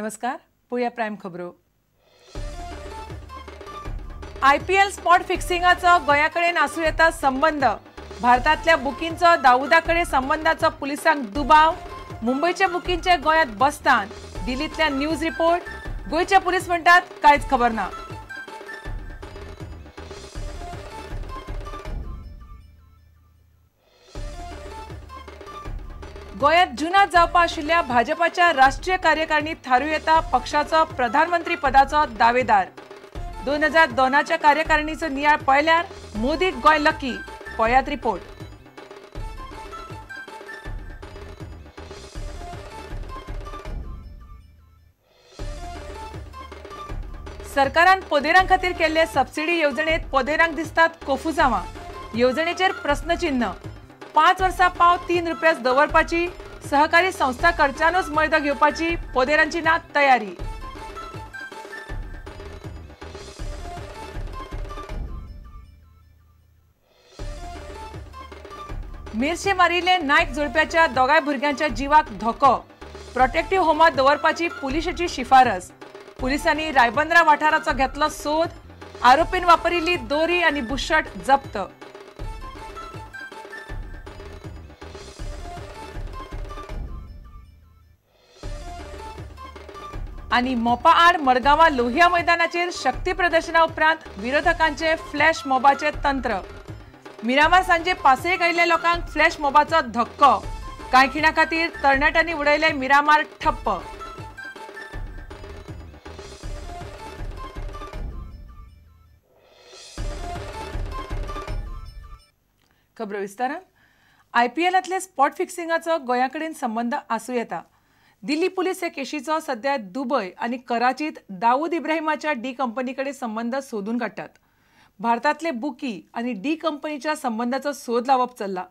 नमस्कार, पळोवया प्रायम खबरो. आयपीएल स्पॉट फिक्सिंगाचो गोंया कडेन आसूं येता संबंद. भारतांतल्या बुकींचो दाऊदा कडेन संबंदाचो पुलिसांक दुबाव. मुंबयच्या बुकींचे गोंयांत बस्तान. दिल्लींतल्या न्यूज रिपोर्ट. गोंयचे पुलीस म्हणटात कांयच खबर ना. गोंयांत जुनांत जावपा आशिल्ल्या भाजपाच्या राष्ट्रीय कार्यकारिणीत थारूं येता पक्षाचो प्रधानमंत्री पदाचो दावेदार. 2002च्या कार्यकारिणीचो नियाळ पळयल्यार मोदीक गोंय लकी. पळयात रिपोर्ट. सरकारान पोदेरां खातीर केल्ले सबसिडी येवजणेत पोदेरांक दिसतात कोफुजावां. येवजणेचेर प्रस्नचिन्ह. 5 वर्सां पाव 3 रुपयाच दवरपाची, सहकारी संस्था कडच्यानूच मैदो घेवपाची पोदेरांची ना तयारी. मिरशे मारिल्ले नायक जोडप्याच्या दोगाय भुरग्यांच्या जिवाक धोको. प्रोटेक्टिव्ह होमात दवरपाची पुलिशेची शिफारस. पुलिसांनी रायबंद्रा वाठाराचो घेतलो सोद. आरोपीन वापरिल्ली दोरी आनी बुशर्ट जप्त. आनी मोपा आड मडगांवां लोहिया मैदानाचेर शक्ती प्रदर्शना उपरांत विरोधकांचे फ्लॅश मॉबाचे तंत्र. मिरामार सांजे पासयेक आयिल्ल्या लोकांक फ्लॅश मॉबाचो धक्को. कांय खिणा खातीर तरणाट्यांनी उडयले मिरामार ठप्प. खबरो विस्तारान. आयपीएलांतले स्पॉट फिक्सिंगाचो गोंया कडेन संबंद आसूं येता. दिल्ली पुलीस हे केशीचो सध्या दुबय आनी कराचीत दाऊद इब्राहिमाच्या डी कंपनी कडेन संबंद सोदून काडटात. भारतांतले बुकी आनी डी कंपनीच्या संबंदाचो सोद लावप चल्ला.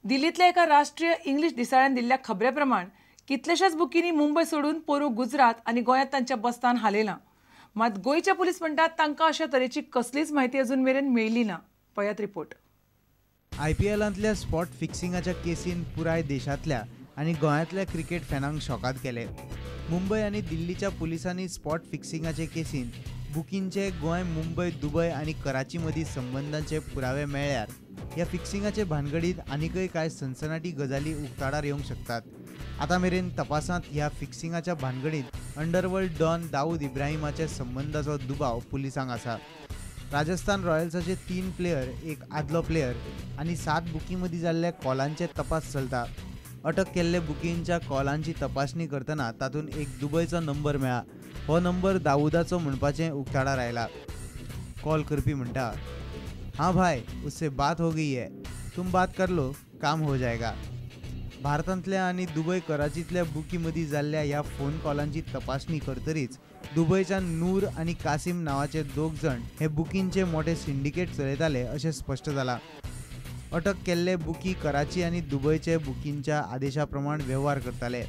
दिल्लींतल्या एका राष्ट्रीय इंग्लीश दिसाळ्यान दिल्ल्या खबरे प्रमाण कितलेशाच बुकींनी मुंबय सोडून पोरूं गुजरात आनी गोंयांत तांच्या बस्तान हालयलां. मात गोंयचे पुलीस म्हणटात तांकां अशा तरेची कसलीच म्हायती अजून मेरेन मेळ्ळी ना. पळयात रिपोर्ट. आयपीएलांतल्या स्पॉट फिक्सिंगाच्या केसीन पुराय देशांतल्या आनी गोंयांतल्या क्रिकेट फॅनांक शॉकात केले. मुंबय आनी दिल्लीच्या पुलिसांनी स्पॉट फिक्सिंगाचे केसीन बुकींचे गोंय, मुंबय, दुबय आनी कराची मदीं संबंदांचे पुरावे मेळ्ळ्यार ह्या फिक्सिंगाचे भानगडीत आनीकय कांय सनसनाटी गजाली उक्ताडार येवंक शकतात. आतां मेरेन तपासांत ह्या फिक्सिंगाच्या भानगडीत अंडरवर्ल्ड डॉन दाऊद इब्राहिमाच्या संबंदाचो दुबाव पुलिसांक आसा. राजस्थान रॉयल्साचे 3 प्लेयर, एक आदलो प्लेयर आनी 7 बुकीं मदीं जाल्ल्या कॉलांचे तपास चलता. अटक केल्ले बुकींच्या कॉलांची तपासणी करतना तातूंत एक दुबयचो नंबर मेळ्ळा. हो नंबर दाऊदाचो म्हणपाचें उक्ताडार आयला. कॉल करपी म्हणटा, हाँ भाई, उससे बात हो गई है, तुम बात कर लो, काम हो जाएगा. भारतांतल्या आनी दुबय कराचींतल्या बुकी मदीं जाल्ल्या ह्या फोन कॉलांची तपासणी करतरीच दुबयच्या नूर आनी कासिम नांवाचे 2 जाण हे बुकींचे मोठे सिंडिकेट चलयताले अशें स्पश्ट जालां. अटक केल्ले बुकी कराची आनी दुबयचे बुकींच्या आदेशा प्रमाण वेव्हार करताले.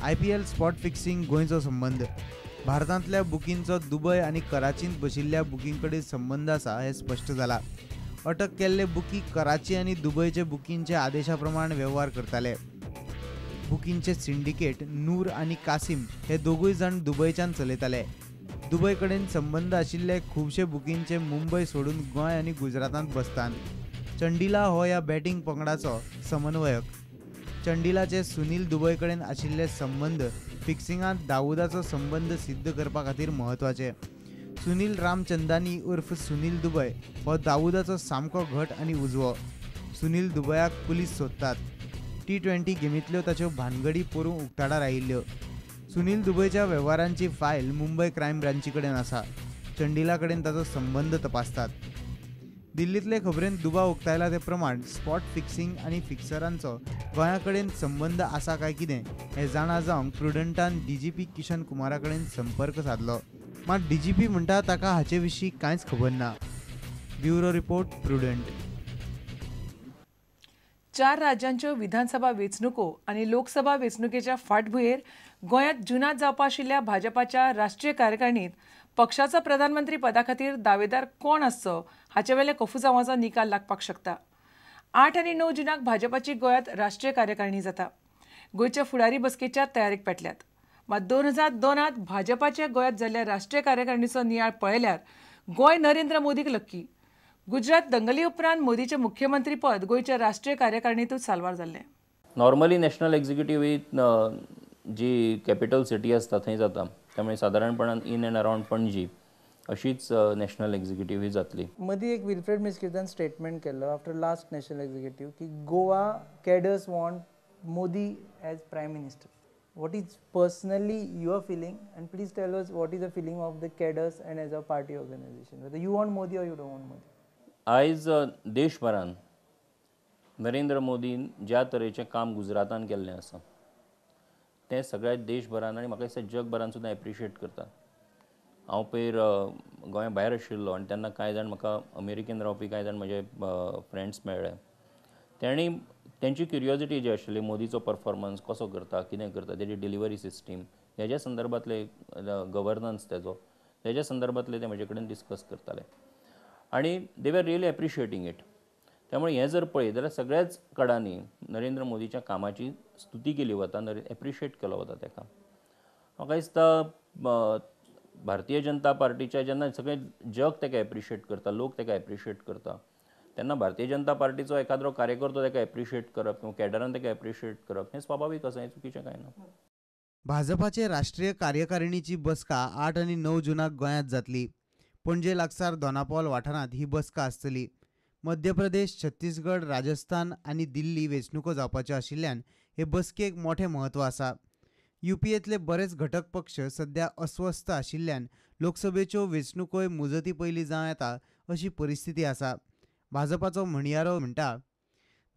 आयपीएल स्पॉट फिक्सिंग गोंयचो संबंद. भारतांतल्या बुकींचो दुबय आनी कराचींत बशिल्ल्या बुकीं कडेन संबंद आसा हें स्पश्ट जालां. अटक केल्ले बुकी कराची आनी दुबयचे बुकींच्या आदेशा प्रमाण वेव्हार करताले. बुकींचे सिंडिकेट नूर आनी कासिम हे दोगूय जाण दुबयच्यान चलयताले. दुबय कडेन संबंद आशिल्ले खुबशे बुकींचे मुंबय सोडून गोंय आनी गुजरातांत बसतान. चंडीला हो ह्या बॅटिंग पंगडाचो समन्वयक. चंडीलाचे सुनील दुबय कडेन आशिल्ले संबंद फिक्सिंगांत दाऊदाचो संबंद सिद्ध करपा खातीर म्हत्वाचे. सुनील रामचंदानी उर्फ सुनील दुबय हो दाऊदाचो सामको घट आनी उजवो. सुनील दुबयाक पुलीस सोदतात. T20 गेमींतल्यो ताच्यो भानगडी पोरूं उक्ताडार आयिल्ल्यो. सुनील दुबयच्या वेव्हारांची फायल मुंबय क्रायम ब्रांची कडेन आसा. चंडीला कडेन ताचो संबंद तपासतात. दिल्लींतले खबरेन दुबाव उक्तायला ते प्रमाण स्पॉट फिक्सिंग आनी फिक्सरांचो गोंया कडेन संबंद आसा काय कितें हें जाणा जावंक प्रुडंटान डीजीपी किशन कुमारा कडेन संपर्क सादलो. मात डीजीपी म्हणटा ताका हाचे विशीं कांयच खबर ना. Bureau report, Prudent. 4 राज्यांच्यो विधानसभा वेंचणुको आनी लोकसभा वेंचणुकेच्या फाटभुंयेर गोंयांत जुनांत जावपा आशिल्ल्या भाजपाच्या राष्ट्रीय कार्यकारिणीत पक्षाचो प्रधानमंत्री पदा खातीर दावेदार कोण आसचो हाचे वेले कोफुजावांचो निकाल लागपाक शकता. 8 आनी 9 जुनाक भाजपाची गोंयांत राष्ट्रीय कार्यकारिणी जाता. गोंयच्या फुडारी बसकेच्या तयारेक पेटल्यात. मात 2002 भाजपाच्या गोंयांत जाल्ल्या राष्ट्रीय कार्यकारिणीचो नियाळ पळयल्यार गोंय नरेंद्र मोदीक लक्की. गुजरात दंगली उपरांत मोदीचें मुख्यमंत्रीपद गोंयच्या राष्ट्रीय कार्यकारिणीतूच साल्वार जाल्लें. नॉर्मली नॅशनल एक्झिक्युटीव ही जी कॅपिटल सिटी आसता थंय जाता, त्यामुळे सादारणपणान इन अँड अरावंड पणजी अशीच नॅशनल एक्झिक्युटीव ही जातली. मदीं एक विल्फ्रेड मिस्कितान स्टेटमेंट केल्लो आफ्टर लास्ट नॅशनल एक्झिक्युटीव की Goa cadres want Modi as prime minister. What is personally your feeling and please tell us what is the feeling of the cadres and as a party organisation, whether you want Modi or you don't want Modi. आयज देशभरान नरेंद्र मोदीन ज्या तरेचें काम गुजरातान केल्लें आसा तें सगळ्या देशभरान आनी म्हाका दिसता जगभरान सुद्दां एप्रिशिएट करतात. हांव पयर गोंया भायर आशिल्लो आनी तेन्ना कांय जाण म्हाका अमेरिकेन रावपी कांय जाण म्हजे फ्रेंड्स मेळ्ळे, तेणी तेंची क्युरियोजिटी जी आशिल्ली मोदीचो परफॉर्मन्स कसो करता, कितें करता, तेजी डिलिव्हरी सिस्टीम हेज्या संदर्भांतले गवर्नन्स तेजो तेज्या संदर्भांतले ते म्हजे कडेन डिस्कस करताले आनी they were really appreciating it. त्यामुळे हें जर पळयत जाल्यार सगळ्याच कडांनी नरेंद्र मोदीच्या कामाची स्तुती केली वता, एप्रिशिएट केलो वता ताका. म्हाका दिसता भारतीय जनता पार्टीच्या जेन्ना सगळें जग ताका एप्रिशिएट करता, लोक ताका एप्रिशिएट करता, तेन्ना भारतीय जनता पार्टीचो एखाद्रो कार्यकर्तो ताका एप्रिशिएट करप किंवा कॅडरान ताका एप्रिशिएट करप हें स्वाभावीक आसा, हें चुकीचें कांय ना. भाजपाचे राष्ट्रीय कार्यकारिणीची बसका 8 आनी 9 जूनाक गोंयांत जातली. पणजे लागसार दोनापावल वाठारांत ही बसका आसतली. मध्य प्रदेश, छत्तीसगड, राजस्थान आनी दिल्ली वेंचणुको जावपाच्यो आशिल्ल्यान हे बसकेक मोठें म्हत्व आसा. युपीएतले बरेच घटक पक्ष सध्या अस्वस्थ आशिल्ल्यान लोकसभेच्यो वेंचणुकोय मुजती पयलीं जावं येता अशी परिस्थिती आसा. भाजपाचो म्हणयारो म्हणटा,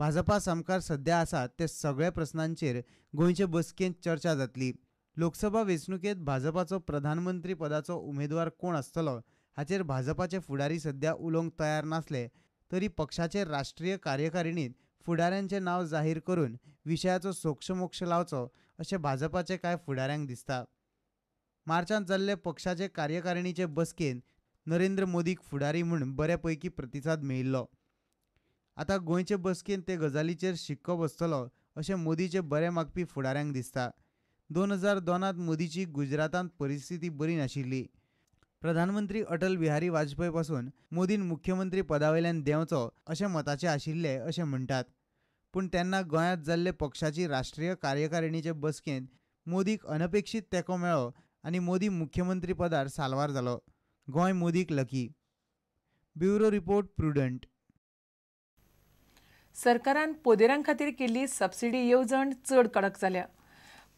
भाजपा सामकार सध्या आसा ते सगळ्या प्रस्नांचेर गोंयचे बसकेंत चर्चा जातली. लोकसभा वेंचणुकेंत भाजपाचो प्रधानमंत्री पदाचो उमेदवार कोण आसतलो हाचेर भाजपाचे फुडारी सध्या उलोवंक तयार नासले तरी पक्षाचे राष्ट्रीय कार्यकारिणींत फुडाऱ्यांचें नांव जाहीर करून विशयाचो सोक्षमोक्ष लावचो अशें भाजपाचे कांय फुडाऱ्यांक दिसता. मार्चांत जाल्ले पक्षाचे कार्यकारिणीचे बसकेंत नरेंद्र मोदीक फुडारी म्हूण बरे पैकी प्रतिसाद मेळिल्लो. आतां गोंयचे बसकेंत ते गजालीचेर शिक्को बसतलो अशें मोदीचे बरे मागपी फुडाऱ्यांक दिसता. 2002 मोदीची गुजरातांत परिस्थिती बरी नाशिल्ली. प्रधानमंत्री अटल बिहारी वाजपेयी पासून मोदीन मुख्यमंत्री पदावयल्यान देंवचो अशें मताचे आशिल्ले अशें म्हणटात. पूण तेन्ना गोंयांत जाल्ले पक्षाची राष्ट्रीय कार्यकारिणीचे बसकेंत मोदीक अनपेक्षीत तेंको मेळ्ळो आनी मोदी मुख्यमंत्री पदार साल्वार जालो. गोंय मोदीक लकी. Bureau report, Prudent. सरकारान पोदेरां खातीर केल्ली सबसिडी येवजण चड कडक जाल्या.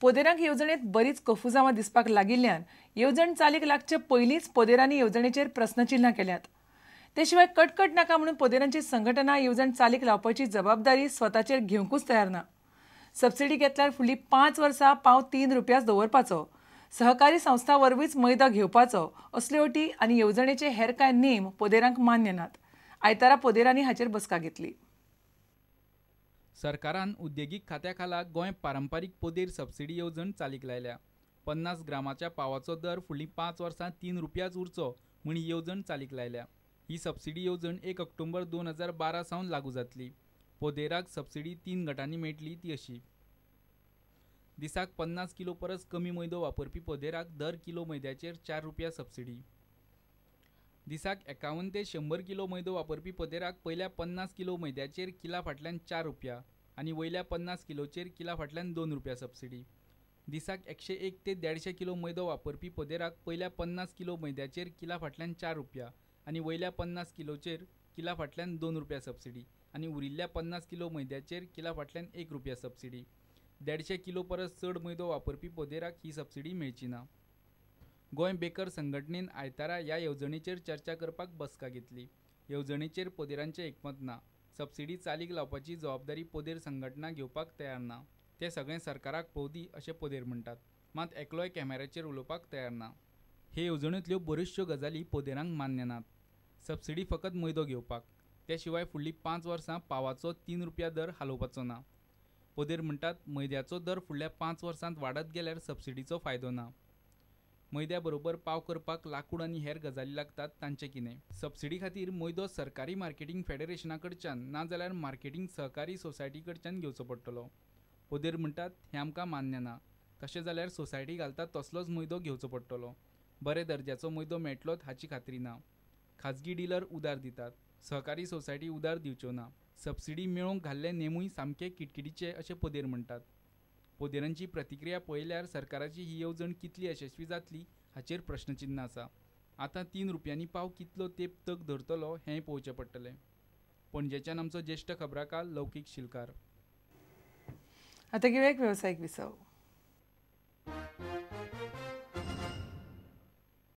पोदेरांक येवजणेंत बरीच कफुजांवां दिसपाक लागिल्ल्यान येवजण चालीक लागचे पयलींच पोदेरांनी येवजणेचेर प्रस्नचिन्हां केल्यात. ते शिवाय कटकट नाका म्हणून पोदेरांची संघटना येवजण चालीक लावपाची जबाबदारी स्वताचेर घेवंकूच तयार ना. सबसिडी घेतल्यार फुडलीं 5 वर्सां पाव 3 रुपयाच दवरपाचो, सहकारी संस्था वरवींच मैदा घेवपाचो असल्यो अटी आनी येवजणेचे हेर कांय नेम पोदेरांक मान्य नात. आयतारा पोदेरांनी हाचेर बसका घेतली. सरकारान उद्देगीक खात्या खाला गोंय पारंपारीक पोदेर सबसिडी येवजण चालीक लायल्या. 50 ग्रामाच्या पावाचो दर फुडलीं 5 वर्सां 3 रुपयाच उरचो म्हूण ही येवजण चालीक लायल्या. ही सबसिडी येवजण 1 ऑक्टोबर 2012 सावन लागू जातली. पोदेराक सबसिडी 3 गटांनी मेळटली ती अशी: दिसाक 50 किलो परस कमी मैदो वापरपी पोदेराक दर किलो मैद्याचेर 4 रुपया सबसिडी, दिसाक 51 ते 100 किलो मैदो वापरपी पोदेराक पयल्या 50 किलो मैद्याचेर किला फाटल्यान 4 रुपया आनी वयल्या 50 किलोचेर किला फाटल्यान 2 रुपया सबसिडी, दिसाक 101 ते 150 किलो मैदो वापरपी पोदेराक पयल्या 50 किलो मैद्याचेर किला फाटल्यान 4 रुपया आनी वयल्या 50 किलोचेर किला फाटल्यान 2 रुपया सबसिडी आनी उरिल्ल्या 50 किलो मैद्याचेर किला फाटल्यान 1 रुपया सबसिडी. 150 किलो परस चड मैदो वापरपी पोदेराक ही सबसिडी मेळची ना. गोंय बेकर संघटनेन आयतारा ह्या येवजणेचेर चर्चा करपाक बसका घेतली. येवजणेचेर पोदेरांचें एकमत ना. सबसिडी चालीक लावपाची जबाबदारी पोदेर संघटना घेवपाक तयार ना. ते सगळें सरकाराक पळोवदी अशें पोदेर म्हणटात, मात एकलोय कॅमेऱ्याचेर उलोवपाक तयार ना. हे येवजणेंतल्यो बऱ्योचश्यो गजाली पोदेरांक मान्य नात. सबसिडी फकत मैदो घेवपाक, ते शिवाय फुडलीं 5 वर्सां पावाचो 3 रुपया दर हालोवपाचो ना. पोदेर म्हणटात मैद्याचो दर फुडल्या 5 वर्सांत वाडत गेल्यार सबसिडीचो फायदो ना. मैद्या बरोबर पाव करपाक लाकूड आनी हेर गजाली लागतात तांचें कितें? सबसिडी खातीर मैदो सरकारी मार्केटींग फेडरेशना कडच्यान ना जाल्यार मार्केटींग सहकारी सोसायटी कडच्यान घेवचो पडटलो. पोदेर म्हणटात हें आमकां मान्य ना. तशें जाल्यार सोसायटी घालता तसलोच मैदो घेवचो पडटलो. बरे दर्ज्याचो मैदो मेळटलोच हाची खात्री ना. खाजगी डिलर उदार दितात, सहकारी सोसायटी उदार दिवच्यो ना. सबसिडी मेळोवंक घाल्ले नेमूय सामके किटकिटीचे अशें पदेर म्हणटात. पदेरांची प्रतिक्रिया पळयल्यार सरकाराची ही येवजण कितली यशस्वी जातली हाचेर प्रश्नचिन्न आसा. आतां 3 रुपयांनी पाव कितलो तेंप तग धरतलो हेंय पळोवचें पडटलें. पणजेच्यान आमचो ज्येश्ठ खबराकार लौकीक शिलकार. आतां घेवया एक वेवसायीक विसव.